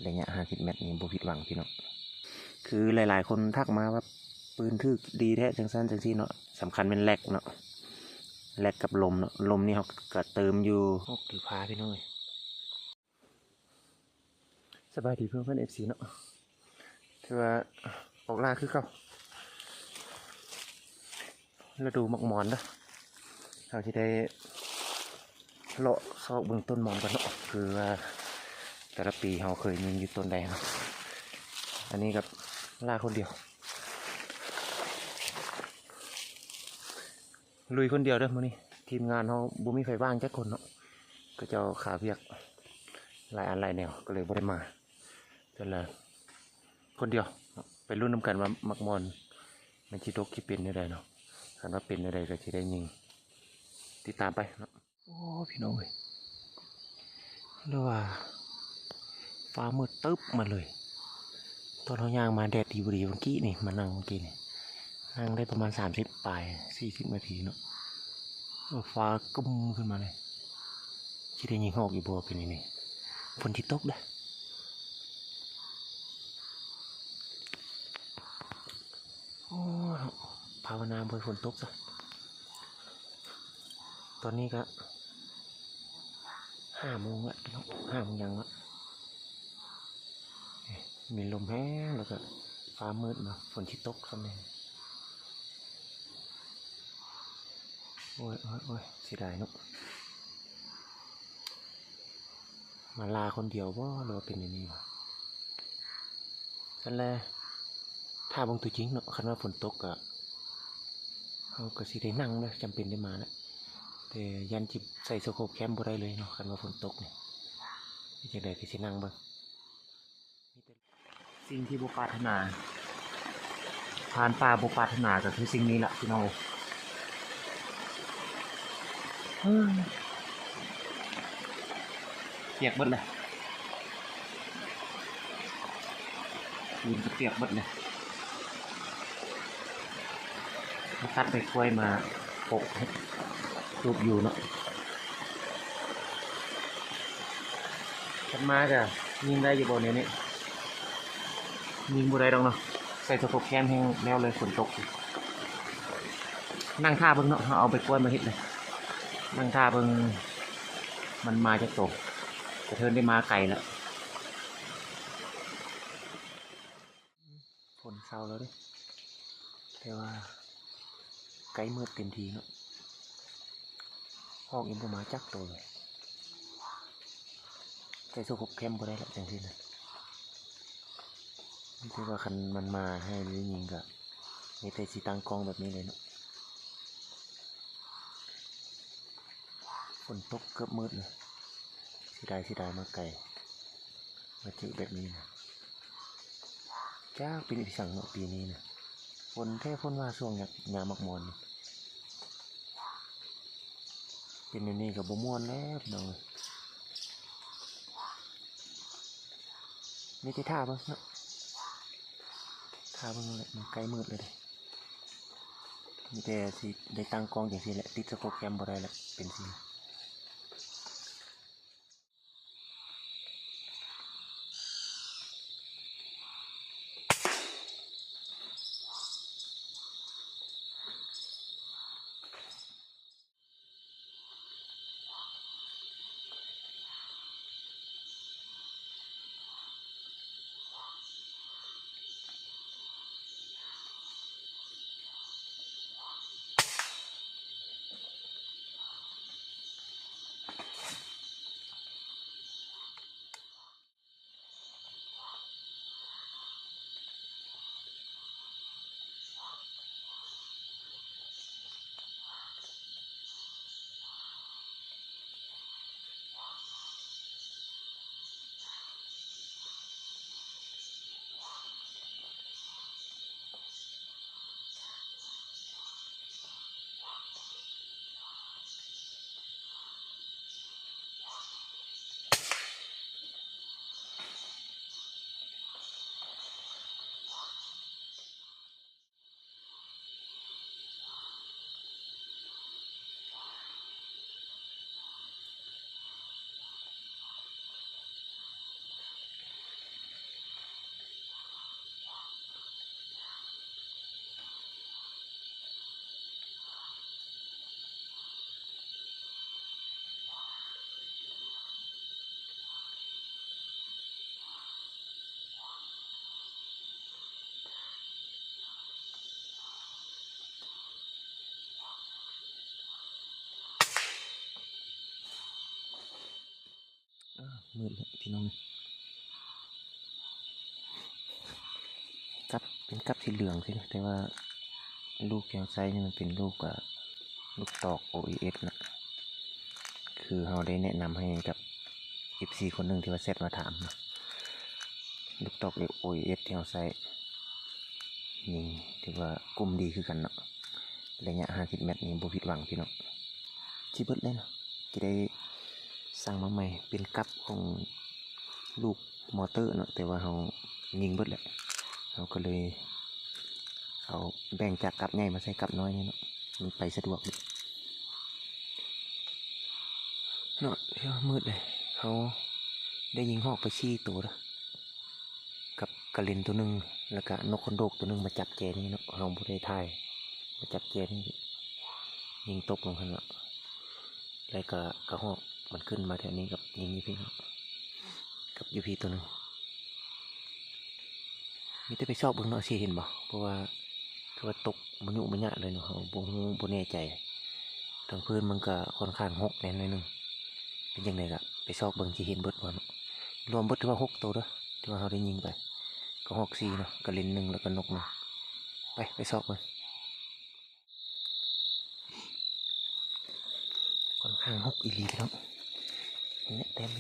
ໄລຍະຫ້າສິບແມັດນີ້ບໍ່ຜິດຫວັງພີ່ນ້ອງ. ຄືຫຼາຍໆຄົນທັກມາວ່າປືນຖືກດີແທ້ ຈັ່ງຊັ້ນຈັ່ງຊີ້ເນາະ. ສຳຄັນແມ່ນແລັກເນາະ ແລັກກັບລົມເນາະ. ລົມນີ້ເຮົາກະເຕີມຢູ່ ອອກຖືພາພີ່ນ້ອງເອີຍ. ສະບາຍດີເພື່ອນໆ ເອັຟຊີເນາະ. ຖືວ່າອອກລ່າຄືເກົ່າ ລະດູໝາກມອນເດີ. ເຮົາຊິໄດ້ເລາະຊອກເບິ່ງຕົ້ນໝອນກ່ອນເນາະ ຄືວ່າແຕ່ລະປີເຮົາເຄີຍຍິງຢູ່ຕົ້ນໃດເນາະ. ອັນນີ້ກໍລ່າຄົນດຽວ ລຸຍຄົນດຽວເດີມື້ນີ້. ທີມງານເຮົາບໍ່ມີໃຜວ່າງຈັກຄົນເນາະ ເຂົາເຈົ້າຄາວຽກຫຼາຍອັນຫຼາຍແນວ ກໍເລີຍບໍ່ໄດ້ມາ. ແຕ່ລະຄົນດຽວເນາະ ໄປລຸ້ນນຳກັນວ່າໝາກມອນມັນຊິຕົກຊິເປັນແນວໃດເນາະ. ຄັນວ່າເປັນແນວໃດກໍຊິໄດ້ຍິງ ຕິດຕາມໄປເນາະ. ໂອ້ ພີ່ນ້ອງເອີຍ ຫຼືວ່າຟ້າມືດຕຶບມາເລີຍ. ຕອນເຮົາຍ່າງມາແດດດີບໍ່ດີ ເມື່ອກີ້ນີ້ ມານັ່ງເມື່ອກີ້ນີ້ ນັ່ງໄດ້ປະມານສາມສິບປາຍ ສີ່ສິບນາທີເນາະ ຟ້າກຶ້ມຂຶ້ນມາເລີຍ. ຊິໄດ້ຍິງຮອກຢູ່ບໍ່ ເປັນແນວນີ້ ຝົນຊິຕົກເດີ້. ໂອ້ ພາວະນາບໍ່ໃຫ້ຝົນຕົກຊະ. ຕອນນີ້ກະຫ້າໂມງລະເນາະ ຫ້າໂມງຫຍັງລະ. ມີລົມແຮງ ແລ້ວກະຟ້າມືດມາ ຝົນຊິຕົກຊຳນີ້. ໂອ້ຍ ໂອ້ຍ ໂອ້ຍ ເສຍດາຍເນາະ. ມາລ່າຄົນດຽວບໍ່ ຫຼືວ່າເປັນແນວນີ້ຫວາ? ຊັ້ນແຫຼະ ຖ້າເບິ່ງຕົວຈິງເນາະ ຄັນວ່າຝົນຕົກກະ ເຮົາກະຊິໄດ້ນັ່ງເດີ ຈຳເປັນໄດ້ມາແຫຼະ. ແຕ່ຢ້ານຈິໃສ່ສະໂຄບແຄມບໍ່ໄດ້ເລີຍເນາະ ຄັນວ່າຝົນຕົກນີ້ ເຮັດຈັ່ງໃດກະຊິນັ່ງເບິ່ງ. ສິ່ງທີ່ບໍ່ປາດຖະໜາ ພານປ່າບໍ່ປາດຖະໜາກໍຄືສິ່ງນີ້ລະ ພີ່ນ້ອງເອີຍ. ປຽກເບິດເລີຍ ພື້ນກໍປຽກເບິດເລີຍ. ມາຕັດໃບກ້ວຍມາໂປະໃຫ້ຕູບຢູ່ເນາະ. ຄັນມາກະຍິງໄດ້ຢູ່ບໍ່ແນວນີ້? ຍິງບໍ່ໄດ້ດອກເນາະ ໃສ່ສະໂຄບແຄມແຮງແລ້ວເລີຍ ຝົນຕົກ. ນັ່ງຖ້າເບິ່ງເນາະ ເຮົາເອົາໃບກ້ວຍມາເຮັດເລີຍ. ນັ່ງຖ້າເບິ່ງມັນມາຈັກໂຕ ກະເທີນໄດ້ມາໄກລະ. ຝົນເຊົາແລ້ວເດ້ ແຕ່ວ່າໃກ້ມືດເຕັມທີເນາະ ຮອກຍັງບໍ່ມາຈັກໂຕເລີຍ. ໃສ່ສະໂຄບແຄມບໍ່ໄດ້ລະຈັ່ງຊີ້ນະ. ມີແຕ່ວ່າຄັນມັນມາໃຫ້ໄດ້ຍິງກະມີແຕ່ຊິຕັ້ງກ້ອງແບບນີ້ເລີຍເນາະ. ຝົນຕົກເກືອບມືດເລີຍ ເສຍດາຍ ເສຍດາຍ ມາໄກ ມາເຈີແບບນີ້ນະ. ຈັກເປັນອີ່ຫຍັງເນາະ ປີນີ້ນະ ຝົນແທ້ຝົນວ່າ ຊ່ວງຍາມໝາກມອນນີ້. ເປັນແນວນີ້ກໍບໍ່ມ່ວນແລ້ວ ພີ່ນ້ອງເອີຍ. ມີແຕ່ຖ້າເບິ່ງເນາະ ຖ້າເບິ່ງແຫຼະ ມັນໃກ້ມືດແລ້ວເດ້. ມີແຕ່ຊິໄດ້ຕັ້ງກ້ອງຈັ່ງຊີ້ແຫຼະ ຕິດສະໂຄບແຄມບໍ່ໄດ້ແຫຼະ ເປັນຊີ້. ມືດແລ້ວພີ່ນ້ອງ ກັບ ເປັນກັບສີເຫຼືອງຊີ້ນະ ແຕ່ວ່າລູກທີ່ເຮົາໃຊ້ນີ້ມັນເປັນລູກ ອາ ລູກຕອກໂອເອເອັສນະ ຄືເຮົາໄດ້ແນະນຳໃຫ້ກັບເອັຟຊີຄົນໜຶ່ງທີ່ວ່າແຊັດມາຖາມນະ ລູກຕອກໂອເອເອັສທີ່ເຮົາໃຊ້ ຍິງຖືວ່າກຸ້ມດີຄືກັນເນາະ ໄລຍະຫ້າສິບແມັດນີ້ບໍ່ຜິດຫວັງພີ່ນ້ອງ ຊິເບິດແລ້ວເນາະ ຊິໄດ້ສັ່ງມາໃໝ່ ເປັນກັບຂອງລູກມໍເຕີເນາະ ແຕ່ວ່າເຮົາຍິງເບິດແລ້ວ ເຮົາກໍເລີຍເອົາແບ່ງຈາກກັບໃຫຍ່ມາໃສ່ກັບນ້ອຍນີ້ເນາະ ມັນໄປສະດວກເນາະ ເອີ ມືດເລີຍ ເຮົາໄດ້ຍິງຮອກໄປສີ່ໂຕເດີ້ ກັບກະເລັນໂຕໜຶ່ງ ແລ້ວກະນົກຄົນໂດກໂຕໜຶ່ງມາຈັບແຈນີ້ເນາະ ເຮົາບໍ່ໄດ້ຖ່າຍ ມາຈັບແຈນີ້ ຍິງຕົກລົງຫັ້ນເນາະ ແລ້ວກະກະຮອກມັນຂຶ້ນມາແຖວນີ້ກັບຍິງຢູ່ພີ້ເນາະ ກັບຢູ່ພີ້ໂຕໜຶ່ງ ມີແຕ່ໄປຊອກເບິ່ງເນາະ ຊິເຫັນບໍ່ ເພາະວ່າຄືວ່າຕົກມະຍຸມະຍະເລີຍເນາະ ເຮົາບໍ່ຮູ້ບໍ່ແນ່ໃຈ ທາງພື້ນມັນກະຂ້ອນຂ້າງຮົກແດ່ໜ້ອຍໜຶ່ງ ເປັນຈັ່ງໃດກະໄປຊອກເບິ່ງ ຊິເຫັນເບິດບໍ່ເນາະ ລວມເບິດຖືວ່າຫົກໂຕເດີ້ ທີ່ວ່າເຮົາໄດ້ຍິງໄປ ກະຮອກສີ່ເນາະ ກະເລັນໜຶ່ງ ແລ້ວກະນົກໜຶ່ງ ໄປ ໄປຊອກເບິ່ງ ຂ້ອນຂ້າງຮົກອີ່ຫຼີພີ່ນ້ອງ ເຫັນແລ້ວເຕັມ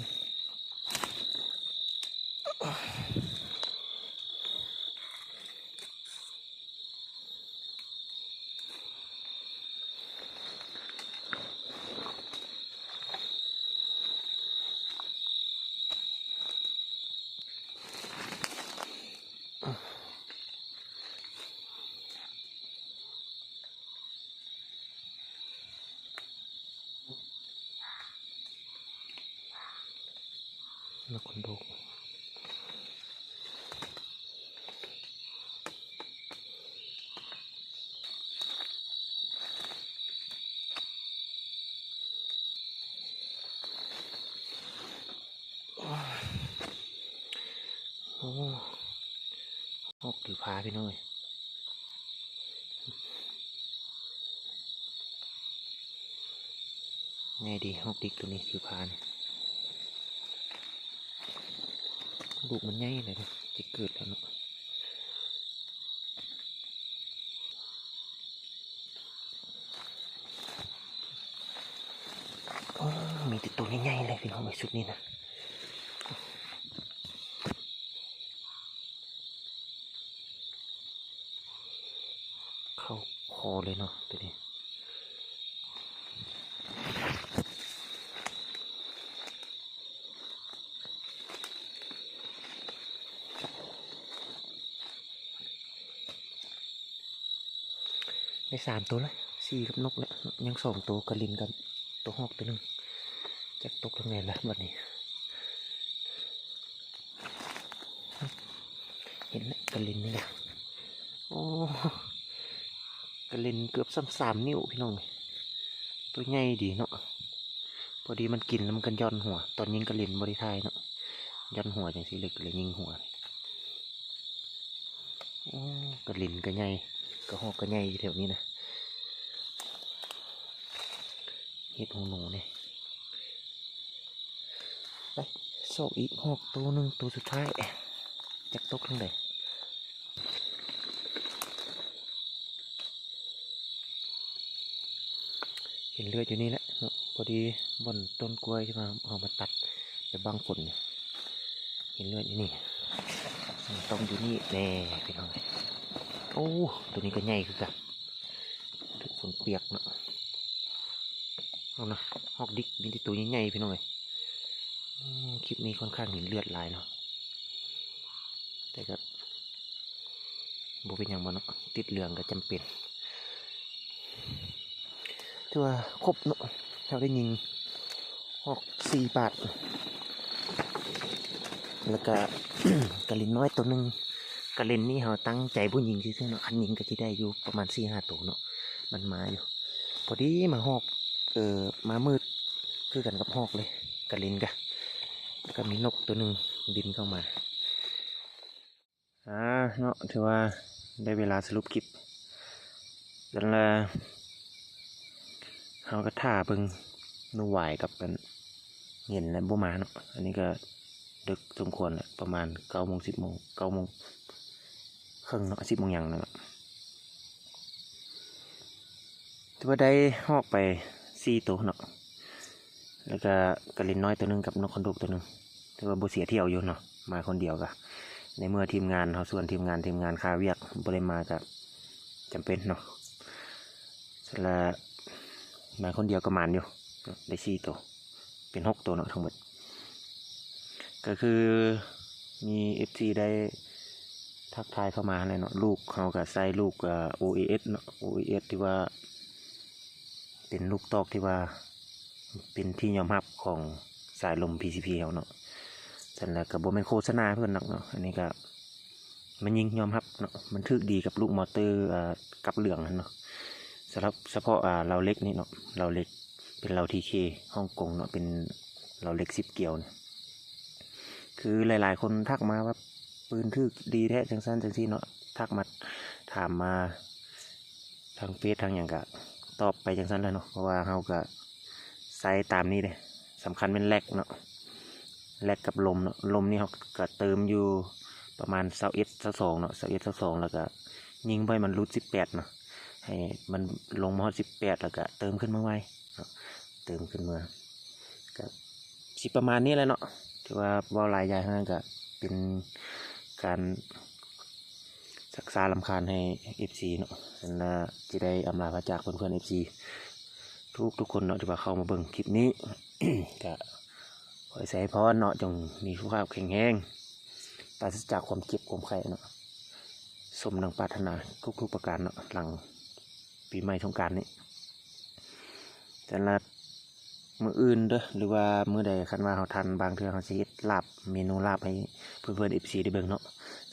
ນັກຄົນໂດກ ໂອ້ ຮອກຖືພາພີ່ນ້ອງເອີຍ ໃຫຍ່ດີ ຮອກດິກໂຕນີ້ຖືພານີ້ ລູກມັນໃຫຍ່ແລ້ວເດ້ ຊິເກີດແລ້ວເນາະ. ໂອ້ ມີແຕ່ໂຕໃຫຍ່ໆເລີຍພີ່ນ້ອງເອີຍ ຊຸດນີ້ນະ ເຂົ້າຄໍເລີຍເນາະໂຕນີ້. ໄດ້ສາມໂຕແລ້ວ ສີ່ກັບນົກແລ້ວ ຍັງສອງໂຕ ກະລິນກັບໂຕຮອກໂຕໜຶ່ງ ຈັກຕົກທາງໃດລະບັດນີ້. ເຫັນແລ້ວ ກະລິນນີ້ນະ ໂອ້ ກະລິນເກືອບສ່ຳສາມນິ້ວພີ່ນ້ອງ ໂຕໃຫຍ່ດີເນາະ. ພໍດີມັນກິນແລ້ວມັນກໍຢ່ອນຫົວ ຕອນຍິງກະລິນບໍ່ໄດ້ຖ່າຍເນາະ ຢ່ອນຫົວຈັ່ງຊີ້ເລີຍ ກໍເລີຍຍິງຫົວ. ໂອ້ ກະລິນກໍໃຫຍ່ ກະຮອກກໍໃຫຍ່ຢູ່ແຖວນີ້ນະ ເຫັດຫູໜູນີ້. ໄປຊອກອີກຮອກໂຕໜຶ່ງ ໂຕສຸດທ້າຍ ຈັກຕົກທາງໃດ. ເຫັນເລືອດຢູ່ນີ້ແຫຼະເນາະ ພໍດີບ່ອນຕົ້ນກ້ວຍທີ່ວ່າເຮົາມາຕັດໄປບັ້ງຝົນນີ້ ເຫັນເລືອດຢູ່ນີ້ ມັນຕ້ອງຢູ່ນີ້ແນ່ພີ່ນ້ອງເອີຍ. ໂອ້ ໂຕນີ້ກໍໃຫຍ່ຄືກັນ ຖືກຝົນປຽກເນາະ. ເອົານະ ຮອກດິກມີແຕ່ໂຕໃຫຍ່ໆ ພີ່ນ້ອງເອີຍ. ອືມ ຄລິບນີ້ຂ້ອນຂ້າງເຫັນເລືອດຫຼາຍເນາະ ແຕ່ກໍບໍ່ເປັນຫຍັງບໍ່ເນາະ ຕິດເຫຼືອງກໍຈຳເປັນ. ຖືວ່າຄົບເນາະ ເຮົາໄດ້ຍິງຮອກສີ່ບາດ ແລ້ວກະ ກະລິນນ້ອຍໂຕໜຶ່ງ. ກະລິນນີ້ເຮົາຕັ້ງໃຈບໍ່ຍິງຊື່ໆເນາະ ຄັນຍິງກໍຊິໄດ້ຢູ່ປະມານສີ່ຫ້າໂຕເນາະ ມັນມາຢູ່. ພໍດີມາຮອກ ເອີ ມາມືດຄືກັນກັບຮອກເລີຍ ກະລິນກະ ກະມີນົກໂຕໜຶ່ງບິນເຂົ້າມາ. ອາ ເນາະ ຖືວ່າໄດ້ເວລາສະຫຼຸບຄລິບກັນລະ ເຮົາກໍຖ້າເບິ່ງໜູຫວາຍກັບອັນ ເຢັນແລ້ວບໍ່ມາເນາະ. ອັນນີ້ກໍດຶກສົມຄວນແລ້ວ ປະມານເກົ້າໂມງ ສິບໂມງ ເກົ້າໂມງເຄິ່ງເນາະ ສິບໂມງຫຍັງນັ້ນເນາະ. ຖືວ່າໄດ້ຮອກໄປສີ່ໂຕເນາະ ແລ້ວກໍກະລິນນ້ອຍໂຕໜຶ່ງກັບນົກຄອນໂດກໂຕໜຶ່ງ. ຖືວ່າບໍ່ເສຍທ່ຽວຢູ່ເນາະ ມາຄົນດຽວກະ ໃນເມື່ອທີມງານເຮົາຊວນທີມງານ ທີມງານຄາວຽກບໍ່ໄດ້ມາກະຈຳເປັນເນາະ. ສະລະມາຄົນດຽວກໍໝານຢູ່ ໄດ້ສີ່ໂຕ ເປັນຫົກໂຕເນາະທັງໝົດ. ກໍຄືມີເອັຟຊີໄດ້ທັກທາຍເຂົ້າມາຫັ້ນແຫຼະເນາະ. ລູກເຮົາກໍໃຊ້ລູກ ເອີ ໂອເອເອັສເນາະ ໂອເອເອັສ ທີ່ວ່າເປັນລູກຕອກທີ່ວ່າເປັນທີ່ຍອມຮັບຂອງສາຍລົມ ພີຊີພີ ເຮົາເນາະ. ຊັ້ນແລ້ວກໍບໍ່ແມ່ນໂຄສະນາເພິ່ນດອກເນາະ ອັນນີ້ກໍມັນຍິ່ງຍອມຮັບເນາະ ມັນຖືກດີກັບລູກມໍເຕີ ເອີ ກັບເຫຼືອງຫັ້ນເນາະ. ສຳລັບສະເພາະ ເລົາເຫຼັກນີ້ເນາະ ເລົາເຫຼັກ ເປັນເລົາທີເຄ ຮົງກົງເນາະ ເປັນເລົາເຫຼັກສິບກຽວນີ້. ຄືຫຼາຍໆຄົນທັກມາວ່າປືນຖືກດີແທ້ ຈັ່ງຊັ້ນຈັ່ງຊີ້ເນາະ ທັກມາຖາມມາທາງເຟສທາງຫຍັງ ກະຕອບໄປຈັ່ງຊັ້ນແຫຼະເນາະ ເພາະວ່າເຮົາກະໃຊ້ຕາມນີ້ເດ້. ສຳຄັນແມ່ນແລັກເນາະ ແລັກກັບລົມເນາະ. ລົມນີ້ເຮົາກະເຕີມຢູ່ປະມານຊາວເອັດ ຊາວສອງເນາະ ຊາວເອັດ ຊາວສອງ ແລ້ວກະຍິງບໍ່ໃຫ້ມັນຫຼຸດສິບແປດເນາະ ໃຫ້ມັນລົງມາຮອດສິບແປດ ແລ້ວກະເຕີມຂຶ້ນມາໃໝ່ເນາະ ເຕີມຂຶ້ນມາ. ກະຊິປະມານນີ້ແຫຼະເນາະ ຖືວ່າເວົ້າຫຼາຍຢາຍຫັ້ນກະເປັນການຊັກຊ້າລຳຄານໃຫ້ເອັຟຊີເນາະ. ຊັ້ນລະຊິໄດ້ອຳລາພາຈາກເພື່ອນໆເອັຟຊີທຸກໆຄົນເນາະ ທີ່ວ່າເຂົ້າມາເບິ່ງຄລິບນີ້ ກະຂໍໃຫ້ໄຊພອນເນາະ ຈົ່ງມີສຸຂະພາບແຂງແຮງ ປາສະຈາກຄວາມເຈັບຄວາມໄຂ້ເນາະ ສົມດັ່ງປາດຖະໜາທຸກໆປະການເນາະ ຫຼັງປີໃໝ່ສົງການນີ້. ສຳລັບມື້ອື່ນເດີ ຫຼືວ່າມື້ໃດຄັນວ່າເຮົາທັນ ບາງເທື່ອເຮົາຊິເຮັດລາບ ເມນູລາບໃຫ້ເພື່ອນໆເອັຟຊີໄດ້ເບິ່ງເນາະ.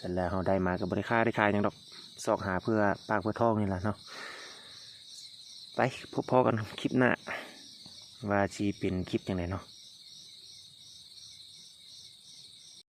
ສຳລັບເຮົາໄດ້ມາກໍບໍ່ໄດ້ຄ້າໄດ້ຂາຍຫຍັງດອກ ຊອກຫາເພື່ອປາກເພື່ອທ້ອງນີ້ລະເນາະ. ໄປພົບພໍ້ກັນຄລິບໜ້າ ວ່າຊິເປັນຄລິບຈັ່ງໃດເນາະ.